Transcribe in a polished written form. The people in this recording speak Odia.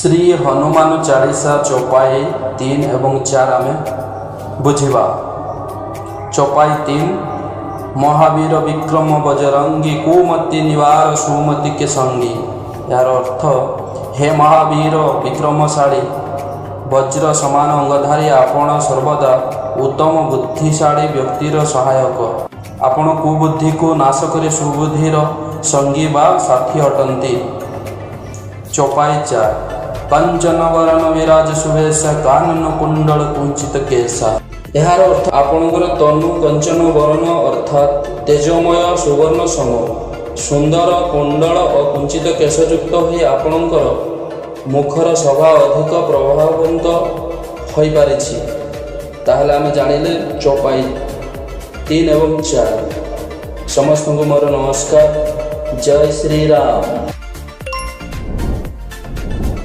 ଶ୍ରୀ ହନୁମାନ ଚାଳିଶା ଚୌପାଇ 3 ଏବଂ 4 ଆମେ ବୁଝିବା। ଚୌପାଇ 3। ମହାବୀର ବିକ୍ରମ ବଜରଙ୍ଗୀ, କୁମତି ନିବାର ସୁମତି କେ ସଙ୍ଗୀ। ଏହାର ଅର୍ଥ, ହେ ମହାବୀର ବିକ୍ରମଶାଳୀ, ବଜ୍ର ସମାନ ଅଙ୍ଗଧାରୀ, ଆପଣ ସର୍ବଦା ଉତ୍ତମ ବୁଦ୍ଧିଶାଳୀ ବ୍ୟକ୍ତିର ସହାୟକ। ଆପଣ କୁବୁଦ୍ଧିକୁ ନାଶ କରି ସୁବୁଦ୍ଧିର ସଙ୍ଗୀ ବା ସାଥୀ ଅଟନ୍ତି। ଚୌପାଇ 4। କଞ୍ଚନ ବରନ ବିରାଜ ସୁବେଶ, କାନନ କୁଣ୍ଡଳ କୁଞ୍ଚିତ କେଶା। ଏହାର ଅର୍ଥ, ଆପଣଙ୍କର ତନୁ କଞ୍ଚନ ବରନ ଅର୍ଥାତ୍ ତେଜମୟ ସୁବର୍ଣ୍ଣ ସମ, ସୁନ୍ଦର କୁଣ୍ଡଳ ଓ କୁଞ୍ଚିତ କେଶଯୁକ୍ତ ହୋଇ ଆପଣଙ୍କର ମୁଖର ଶୋଭା ଅଧିକ ପ୍ରଭାବନ୍ତ ହୋଇପାରିଛି। ତାହେଲେ ଆମେ ଜାଣିଲେ ଚୌପାଇ 3 ଏବଂ 4। ସମସ୍ତଙ୍କୁ ମୋର ନମସ୍କାର। ଜୟ ଶ୍ରୀରାମ।